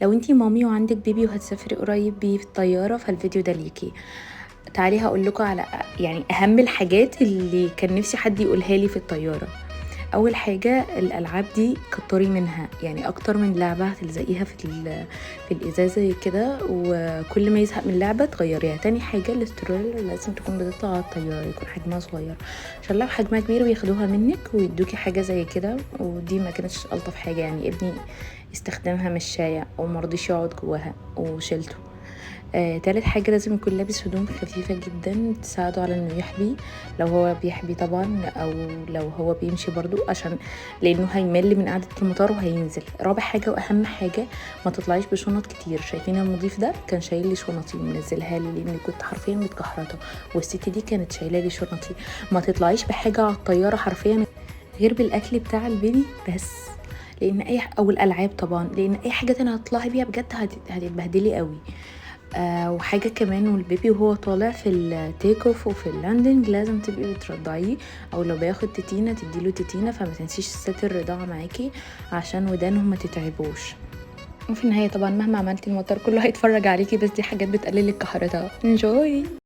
لو انتي mommy وعندك baby وهتسافري قريب بيه في الطيارة، فالفيديو ده ليكي. تعالي هقول لكم على يعني اهم الحاجات اللي كان نفسي حد يقولها لي في الطيارة. اول حاجة، الالعاب دي كتري منها، يعني اكتر من لعبة هتلزقيها في الازازة كده، وكل ما يزهق من لعبة تغيريها. تاني حاجة، ال stroller لازم تكون بتطلع على الطيارة يكون حجمها صغير، عشان لو حجمها كبير بياخدوها منك ويدوكي حاجة زي كده، ودي ما كانتش الطف حاجة. يعني ابني استخدمها مشاية ومرضيش يقعد جواها وشيلته. تالت حاجة، لازم يكون لابس هدوم خفيفة جدا تساعده على انه يحبي، لو هو بيحبي طبعا او لو هو بيمشي برضو، عشان لانه هيمل من قعدة المطار وهينزل. رابع حاجة واهم حاجة، ما تطلعيش بشنط كتير. شايفين المضيف ده؟ كان شايل لي شنطي ومنزلها لي لاني كنت حرفيا متكحرته، والست دي كانت شايله لي شنطي. ما تطلعيش بحاجة على الطيارة حرفيا غير بالاكل بتاع ال baby بس، لان اي او الالعاب طبعا، لان اي حاجة تانية هتطلعي بيها بجد هتتبهدلي قوي. وحاجة كمان، وال baby وهو طالع في ال take off وفي ال landing لازم تبقي بترضعيه، او لو بياخد تتينة تديله تتينة، فما تنسيش set الرضاعة معاكي عشان ودانهم ما تتعبوش. وفي النهاية طبعا مهما عملتي المطار كله هيتفرج عليكي، بس دي حاجات بتقلل الكحرتة. enjoy.